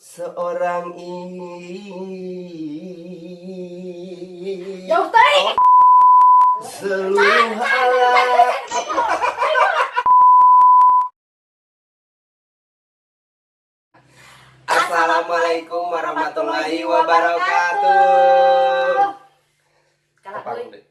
Seorang jauh tadi. Seluruh alam. Assalamualaikum warahmatullahi wabarakatuh. Kalah euy.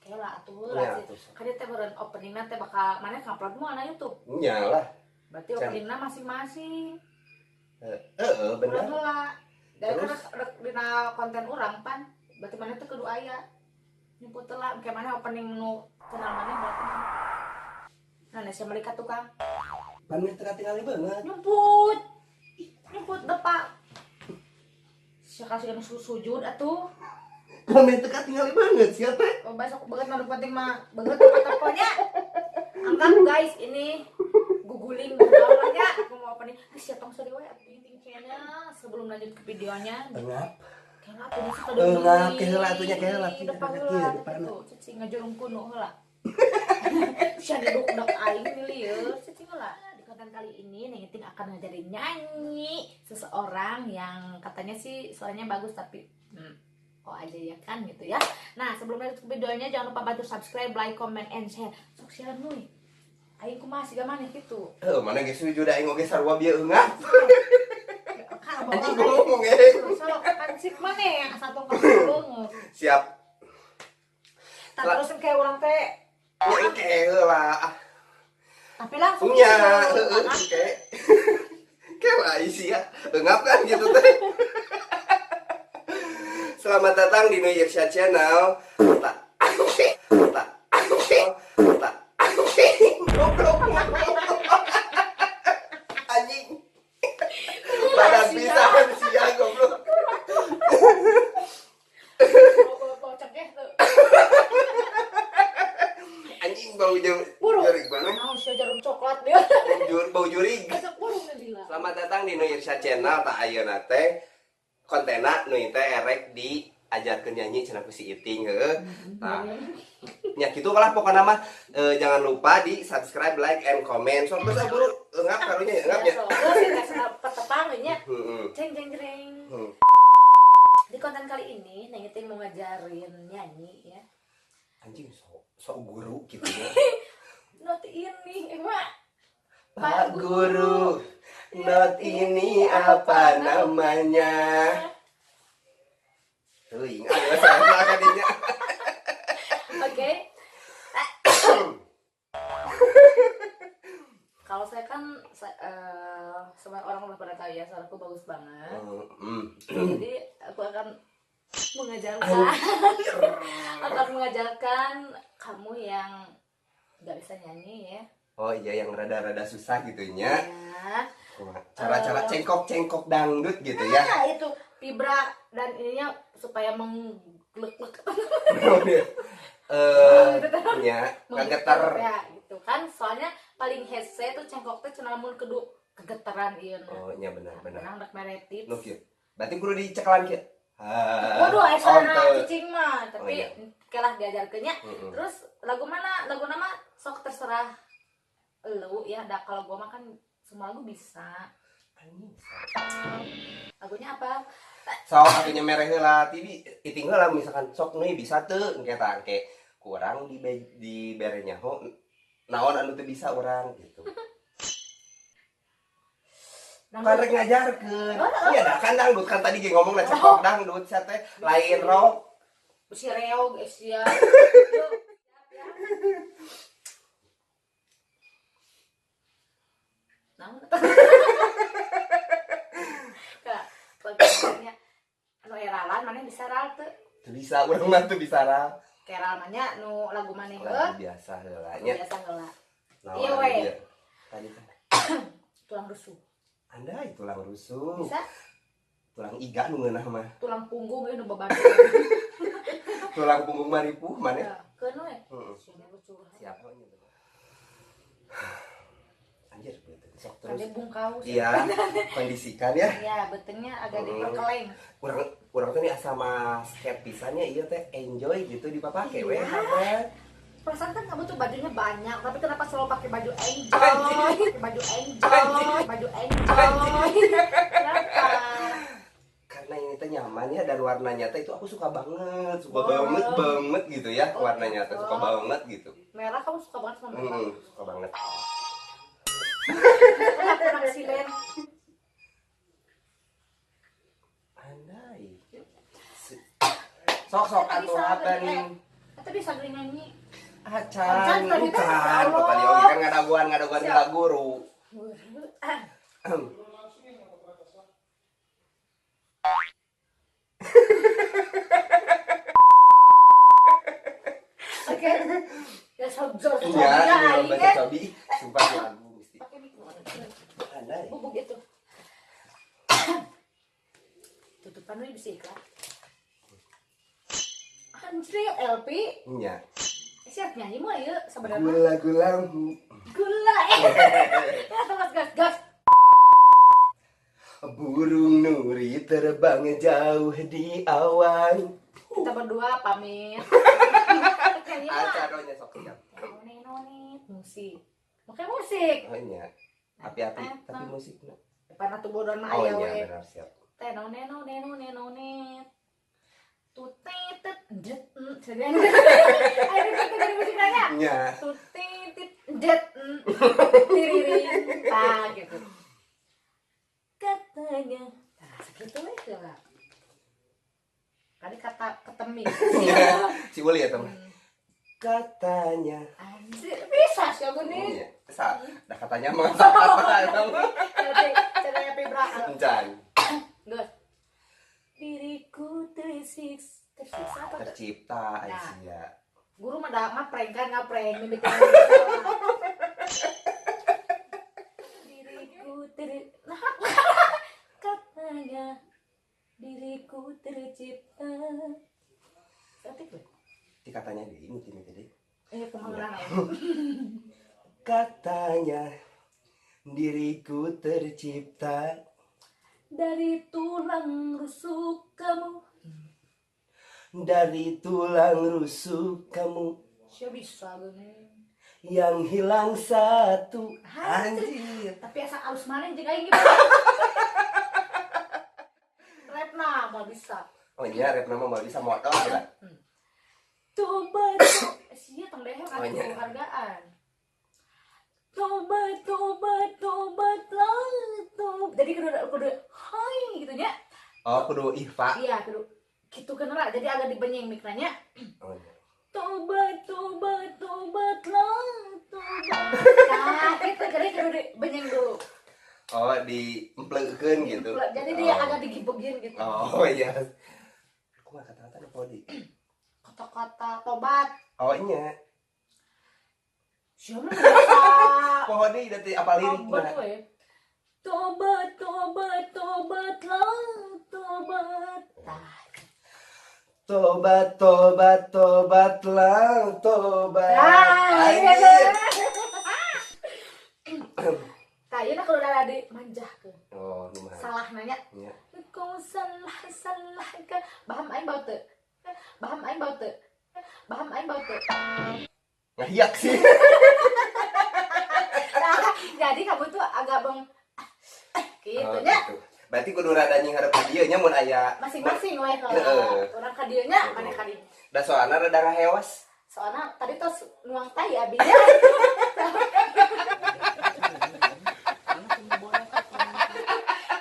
Kela atuh lah. Kan teh beureun openingna teh bakal maneh upload moal na YouTube. Nya lah. Berarti openingna masing-masing. Heeh, bener. Heula. Dari kan dina konten urang pan, berarti maneh teh kudu aya. Nyumput heula engke maneh opening nu channel maneh berarti. Nah, sia meuli ka tukang. Pan teu katingali beungeut. Nyumput. Nyumput depak. Sia kasih anu sujud atuh. Komen teu katingali banget sia teh. Oh, besok banget mah penting mah banget teleponnya. Angkat guys, ini guguling nya aku mau opening. Geus sia tong sedih we atuh channel sebelum lanjut ke videonya. Engap. Kela atuh di Engap keheula atuh nya keheula depan heula. Cicing ngajurung kuno heula. Sia duduk aing lieur cicing heula. Di konten kali ini Neng Iting akan ngajarin nyanyi seseorang yang katanya sih suaranya bagus tapi oh aja ya kan gitu ya. Nah, sebelum lanjut ke videonya jangan lupa bantu subscribe, like, comment, and share. Sok siaran nuy. Aing kumaha siga maneh kitu. Heuh, mana geus sujud aing oge sarua bieu eungap. Kan anjing ngomong eh. Sok kan sik maneh asa tong beungeut. Siap. Tah terus engke urang teh. Ya engke heula. Tapi langsung nya, heueuh engke. Engke wae sia. Eungap kan gitu teh. Selamat datang di Nui Irsyad Channel. Anjing. Badan pisan sia goblok. Anjing bau jurig banget. Jarum coklat dia. Bau jurig. Selamat datang di Nui Irsyad Channel. Tak ayeuna teh kontenna Nui teh erek di ajarkeun nyanyi cenah ku si Iting heueuh. Tah. Nya kitu lah pokona mah jangan lupa di subscribe, like, and comment. Sok geus buru eungap karunya eungap nya. Geus petepang nya. Ceng ceng jreng. Di konten kali ini Neng Iting mau ngajarin nyanyi ya. Anjing sok guru gitu ya. Not ini emak. Pak guru, not ini apa namanya? Tuh, ingat saya kadinya. Oke. Kalau saya kan semua orang udah pada tahu ya, suaraku bagus banget. Jadi aku akan mengajarkan akan mengajarkan kamu yang nggak bisa nyanyi ya. Oh iya, yang rada-rada susah gitu nya. Ya. Cara-cara cengkok-cengkok dangdut gitu ya. Nah, itu vibra dan ininya supaya mengglek-glek. Nya, kageter. Ya, gitu kan. Soalnya paling hese tuh cengkok teh cenah lamun kudu kegetaran ieu. Oh, nya benar-benar. Urang rek mere tips. Nu kieu. Berarti kudu diceklan kieu. Waduh, asa cicing mah, tapi kelah diajarkeunnya. Terus lagu mana? Lagu nama sok terserah lu ya, dah kalau gua mah kan semua lagu bisa. Lagunya apa? Sok atunya mereh heula, ti Iting heula misalkan sok Nui bisa teu engke tah engke kurang di bere nyaho naon anu teu bisa urang gitu. Kan rek ngajarkeun. Iya dah kan dangdut kan tadi ge ngomongna cengkok dangdut sia teh lain rock. Besi reog sia. Naon Kak, lagunya anu eralan maneh bisa ral teu? Teu bisa, urang mah teu bisa ral. Keral mah nya nu lagu maneh heuh. Lagu biasa heula nya. Biasa heula. Ieu we. Tadi teh. Tulang rusuk. Andai tulang rusuk. Bisa? Tulang iga nu ngeunah mah. Tulang punggung ieu nu babadon. Tulang punggung mah ripuh maneh. Keun we. Heeh. Siap. Anjir, sok terus. Iya, kondisikan ya. Iya, betengnya agak diperkeleng. Urang teh nih asa basket pisannya iya teh enjoy gitu dipapake we. Perasaan kan kamu tuh bajunya banyak, tapi kenapa selalu pakai baju enjoy? Pakai baju enjoy, baju enjoy. Kenapa? warna nyata itu aku suka banget, suka banget banget gitu ya, warna nyata suka banget gitu. Merah kamu suka banget sama merah. Suka banget. Aku naksilen. Andai. Sok-sok atuh apa nih? Atau bisa gini nyanyi. Acan, bukan. Tadi oge kan ngadaguan heula guru. Oke. Ya sok-sok. Iya, baca cobi. Sumpah lagu mesti. Pakai mic. Andai. Bubuk itu. Tutupan lu bisa iklan. Anjir, LP. Iya. Siap nyanyi mah ya sebenarnya. Gula-gula. Gula. Ya, gas gas gas. Burung nuri terbang jauh di awan. Kita berdua pamit. Acaranya sok siap. Nonit musik. Pakai musik. Oh iya. Api-api tapi musiknya. Depan atuh bodon mah aya we. Oh iya benar siap. Tenonenonenonenonit. Tutetet det. Ayo kita dari musik nanya. Iya. Tutetet det. Tiriring. Tah gitu. Katanya. Nah, segitu we lah. Tadi kata ketemi. Si Uli ya, teman. Katanya. Anjir, bisa sih aku nih. Iya, bisa. Dah katanya mah kata. Caranya vibra. Encan. Gus. Diriku tersiksa apa? Tercipta Aisyah. Guru mah dah ngaprank kan ngaprank mimikin. Diriku ter nah, katanya diriku tercipta. Setik we. Katanya di ini tadi. Kemana ya? Katanya diriku tercipta dari tulang rusuk kamu. Dari tulang rusuk kamu. Siapa bisa gini? Yang hilang satu. Anjir. Tapi asal alus mana jeung aing. Rap nah mau bisa. Oh iya, rap nama mau bisa motor ya. Tobat, sia tong dehem atuh penghargaan. Tobat, tobat, tobatlah, tobat. Jadi kudu hai gitu nya. Oh, kudu ikhfa. Iya, kudu gitu kan lah. Jadi agak dibenyeng mikrannya. Oh iya. Tobat, tobat, tobatlah, tobat. Nah, gitu jadi kudu dibenyeng dulu. Oh, diemplekeun gitu. Jadi dia agak digibegin gitu. Oh iya. Aku mah kata-kata apa di? Kata-kata tobat. Oh iya. Siapa bisa? Pohon ini dari apa liriknya? Tobat, tobat, tobatlah, tobat. Tobat, tobat, tobatlah, tobat. Anjir. Tah, ieu kalau udah ada manjah ke. Oh, lumayan. Salah nanya. Iya. Kau salah, salah ke. Baham aing bau teu. Baham aing bau teu. Baham aing bau teu. Ngahiak sih. Nah, jadi kamu tuh agak beng gitu nya. Gitu. Berarti kudu rada nyingharep ka dieu nya mun aya masing-masing we kalau urang ka dieu nya maneh ka dieu. Da soalna rada ngahewas. Soalna tadi tos nuang tai abinya.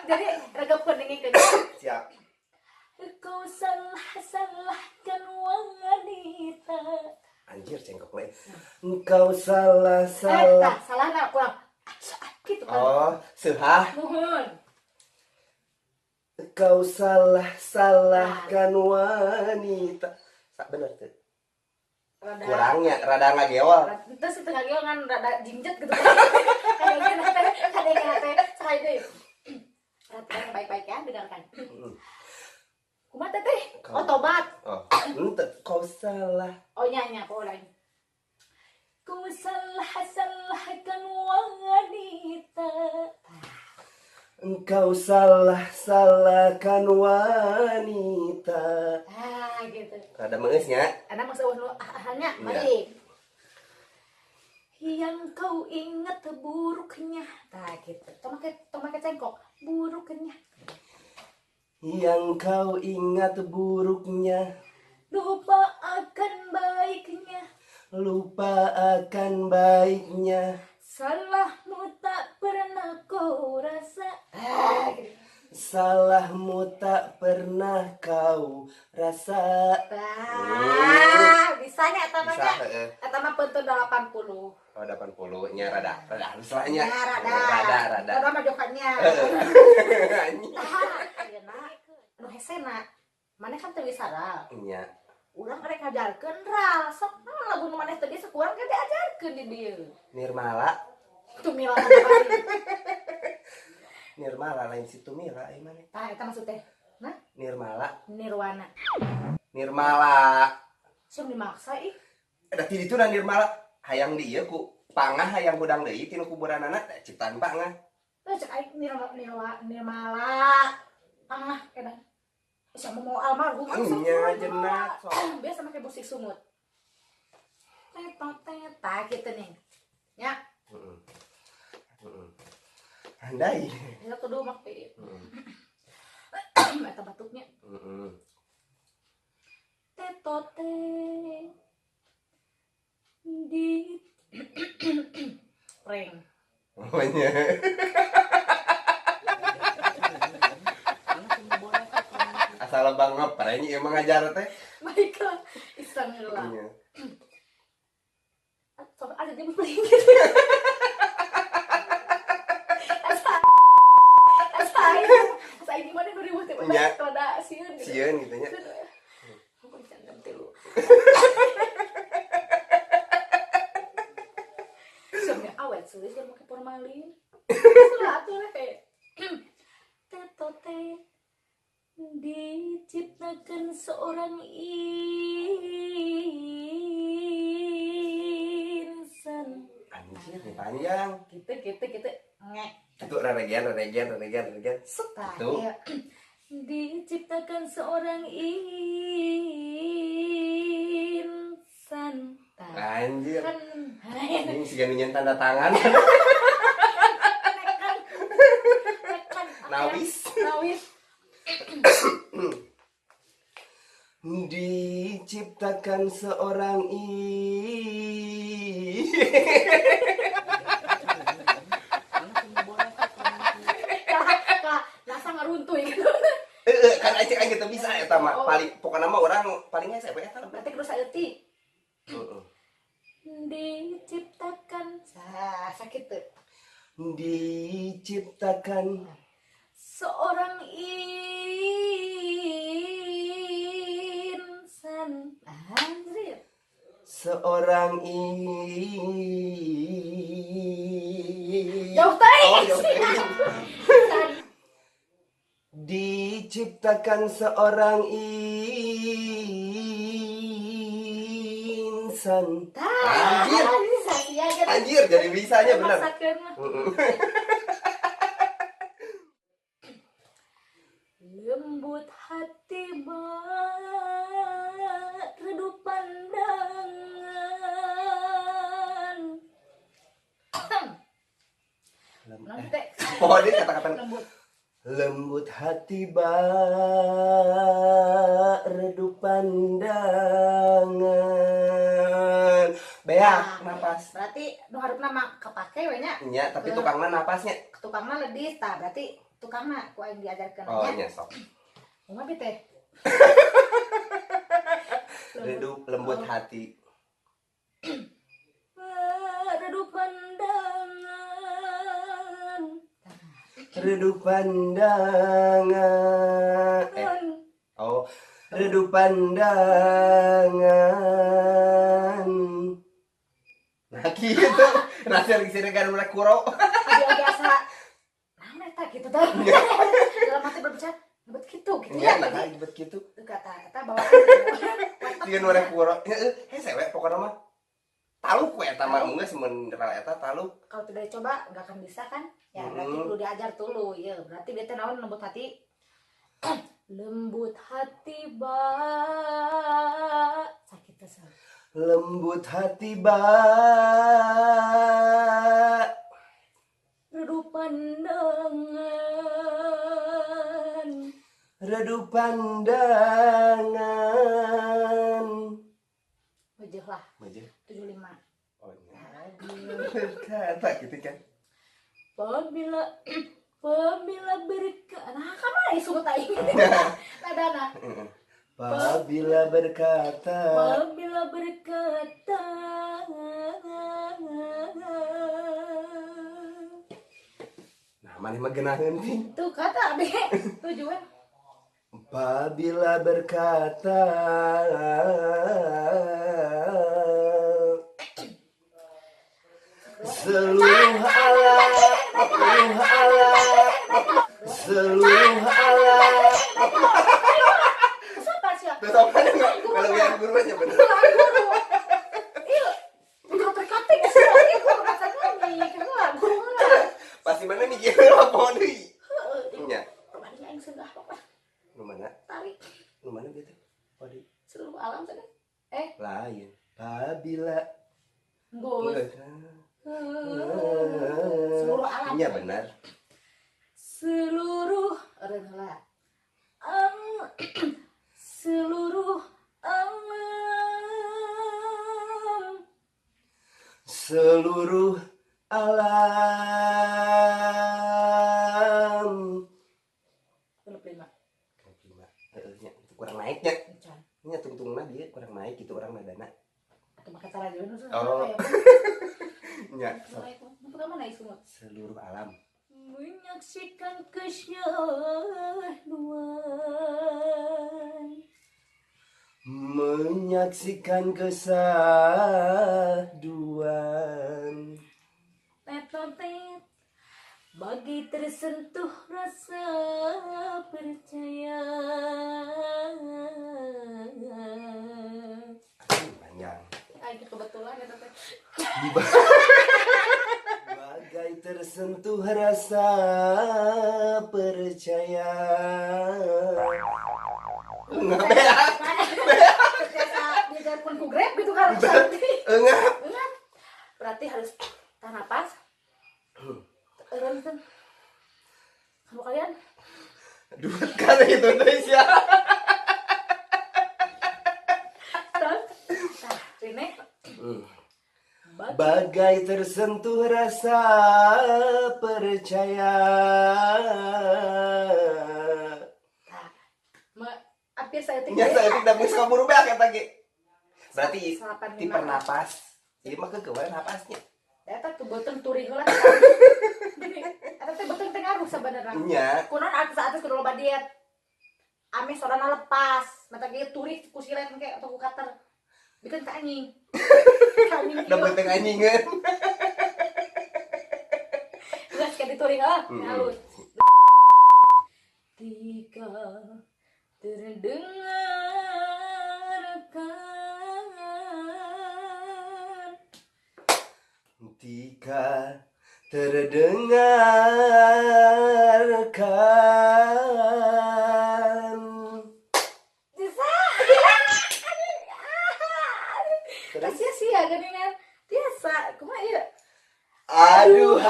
Jadi regep kuningi ke Siap. Kau salah-salahkan wanita. Anjir cengkok we. Engkau salah-salah. Salah na kurang. Gitu kan. Oh, seuhah. Nuhun. Kau salah-salahkan wanita. Sak bener tuh. Kurangnya rada ngagewal. Terus itu ngagewal kan rada jingjet gitu. Kadang teh sekali deui. Rada baik-baik ya, dengarkan. Kumaha teteh? Oh, tobat. Oh, henteu kau salah. Oh, nya nya ulang. Kau salah-salahkan wanita. Engkau salah-salahkan wanita. Ah, gitu. Rada meungeus nya. Anak masa nu ahannya, mari. Yang kau ingat buruknya. Tah gitu. Tong make cengkok, buruknya. Yang kau ingat buruknya, lupa akan baiknya. Lupa akan baiknya. Salahmu tak pernah kau rasa. Salahmu tak pernah kau rasa. Tah, bisanya eta mah Bisa, nya. heeh. Eta mah peuntun 80. Oh, 80 nya rada rada halus lah nya. Ya, rada. Rada rada. Rada mah jokannya. Anjing. Tah, ayeuna nu hesena. Maneh kan teu bisa ral. Nya. Urang rek ngajarkeun ral. Sok naon lagu nu maneh teu bisa kurang ge diajarkeun di dieu. Nirmala, Tumila mah balik. Nirmala lain si Tumila ai maneh. Tah, eta maksud teh. Nah, Nirmala, Nirwana. Nirmala. Sing dimaksa ih. Da ti ditu da Nirmala hayang di ieu ku pangah hayang hudang deui tinu kuburanana da ciptaan pangah. Tah cek aing Nirma Nirwa Nirmala. Ah, edan. Sama mau almarhum Nya jenak sok. Biasa make musik sungut. Tetot teta gitu nih. Ya, Heeh. Heeh. Andai. ya kudu make Heeh. eta batuknya. Heeh. Tetote di prank. Oh nya. Asal bang ngeprank ieu mah ngajar teh. Baiklah, iseng heula. Nya. Sok ada dia beli gitu. Asa asa asa ini mana 2000 teh Nya. rada sieun gitu. Sieun gitu nya. Aku bercanda tilu. Sebenarnya awet sulit kalau pakai formalin. Sulah atuh lah kayak tetote diciptakan seorang insan. Anjir, ini panjang. Gitu gitu gitu. Ngek. Itu reregian, reregian, reregian, reregian. Set, Tah, gitu. iya. Diciptakan seorang insan. Tah. Anjir. Kan Ini si nyen tanda tangan. kan Nawis. Nawis. Diciptakan seorang i. Kak, rasa ngeruntuh gitu. Kan acek aing teu bisa eta mah. Paling pokokna mah urang paling hese we eta. Berarti kudu saeutik. Heeh. Diciptakan sakit tuh. Diciptakan Seorang insan. Anjir. seorang i. Jauh tadi. Oh, jauh teuing. Diciptakan seorang insan. Anjir. Anjir, jadi bisanya benar. Maksakeun mah. Lembut hati redup pandangan. Nanti Oh, dia kata-kata lembut. lembut hati redup pandangan. Beak Nah, napas. Berarti nu harupna mah kepake we nya. Nya, tapi tukangna napasnya. Tukangna ledis tah, berarti tukangna ku aing diajarkeun Oh, nya. nya sok. Kumaha bi teh? Redup lembut hati. Redup pandangan. Redup pandangan. Oh, redup pandangan. Nah, gitu. Rasa lagi sini kan mulai kuro. Abi oge asa naon eta gitu tah. Dalam hati berbicara bet gitu gitu Nya, ya. nah Jadi bet gitu. kata eta bawa Tiga nu kuro. Hese we pokokna mah. Taluk we eta mah geus mun eta taluk. Kalau tidak dicoba nggak akan bisa kan? Ya berarti perlu diajar dulu ya. Berarti dia teh naon lembut hati. Lembut hati ba sakit teh. Lembut hati ba Redup pandangan. Redup pandangan. Wajah lah. Wajah. 75. Oh, berkata gitu kan. Apabila apabila berkata, nah kan mana isu aing. Nadana. Apabila berkata, apabila berkata. Nah, mana mah geunaheun ting. Tuh kata be, tujuan. Apabila berkata seluruh alam, seluruh alam, seluruh alam. Siapa sih? Terus apa nih? Kalau biar gurunya bener. Iya, udah terkating sih. Iya, guru rasanya nih, karena guru lah. Pasti mana mikir apa nih? Iya. Perbandingan yang sudah apa? Lu mana? Tarik. Lu mana gitu? Padi. Seluruh alam sana. Lain. Apabila. Bos. Seluruh alam. Iya benar. Seluruh lah. Seluruh alam. Seluruh alam. 65. 65. Heeh, kurang naiknya. Nya tungtungna dia kurang naik gitu orang nadana. Atau make cara jeung. Oh. Nya. Seluruh alam. Menyaksikan kesyahduan. Menyaksikan kesahduan. Tet bagi tersentuh rasa percaya. Panjang. Ay, kebetulan ya teh. Bagai tersentuh rasa percaya. Enggak beak. Biasa pun ku grab gitu kan. Enggak. Berarti harus tahan napas. Eureun. Kamu kalian? Dua kali Indonesia. Terus, nah, ini. Bagai tersentuh rasa percaya. Nah, hampir saya tinggal. Ya, saya tidak bisa kabur beak eta ge. Berarti ti pernapas. Ieu mah keukeuan napasnya. Eta tuh beuteung turi heula. Eta teh beuteung teh ngaruh sabenerna. Nya. Kunaon artis-artis kudu loba diet. Ame sorana lepas, mata ge turi ku silet engke atau ku kater. Bikin ka anjing. Da beuteung anjingeun. Geus ka dituri heula, halus. Tiga terdengarkan. Tika terdengarkan. Bisa. Terus sia-sia geuningan. Tiasa, kumaha ieu? Aduhai.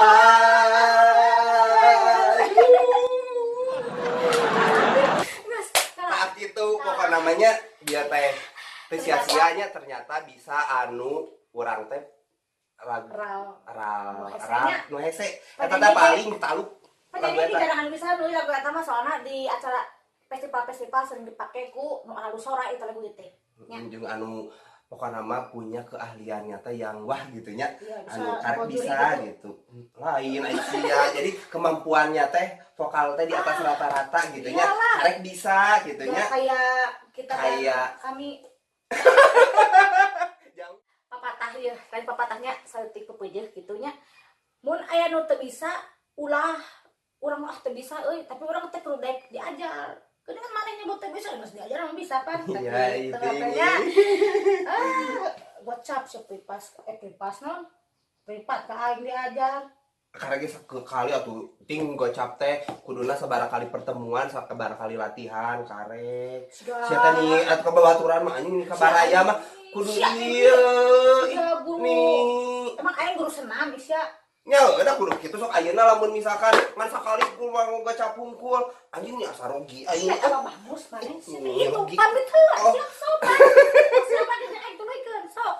Nah, itu pokok namanya dia teh sia-sianya ternyata bisa anu urang teh ral ral nu hese eta teh paling taluk lagu eta jarang bisa nu lagu eta mah soalna di acara festival-festival sering dipake ku nu alus sora itu lagu ieu teh nya. Jeung anu pokokna mah punya keahlian nyata yang wah gitu nya, anu karek bisa gitu. Lain Aisyah, jadi kemampuannya teh vokal teh di atas rata-rata gitu nya, karek bisa gitu nya. Kayak kita kayak kami papatah ya, lain papatahnya saeutik pepeujeuh gitu nya. Mun aya nu teu bisa ulah urang ah teu bisa euy, tapi urang teh kudu daek diajar. Keun kan maneh nyebut teu bisa geus diajar mah bisa pan. Ya itu katanya. Ah, gocap sepripas pripas non. Pripat ka aing diajar. Karena ge sekali atuh ting gocap teh kuduna sabaraha kali pertemuan, sabaraha kali latihan karek. Sia teh nih atuh ka babaturan mah anjing ka baraya mah kudu ieu. Nih. Emang aing guru senam Isya. Nya udah kudu kitu sok ayeuna lamun misalkan ngan sakali kumaha gacap hungkul, anjing nya asa rugi aing. Eh, apa bagus maneh sih Ih, itu rugi. Pamit heula. Oh. Siap sopan. Siapa jeung aing tuluykeun sok.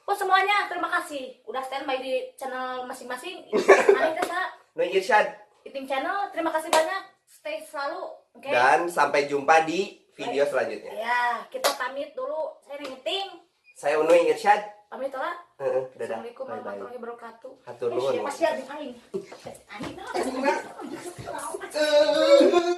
Oh, semuanya terima kasih udah standby di channel masing-masing. Maneh teh saha? Nuy Irsyad. Iting Channel, terima kasih banyak. Stay selalu. Oke. Dan sampai jumpa di video selanjutnya. Ya, kita pamit dulu. Saya Neng Iting. Saya Unuy Irsyad. Pamit lah. Heeh, dadah. Assalamualaikum Bye bye. warahmatullahi wabarakatuh. Hatur nuhun. Siapa sih aing? Aing. Eh.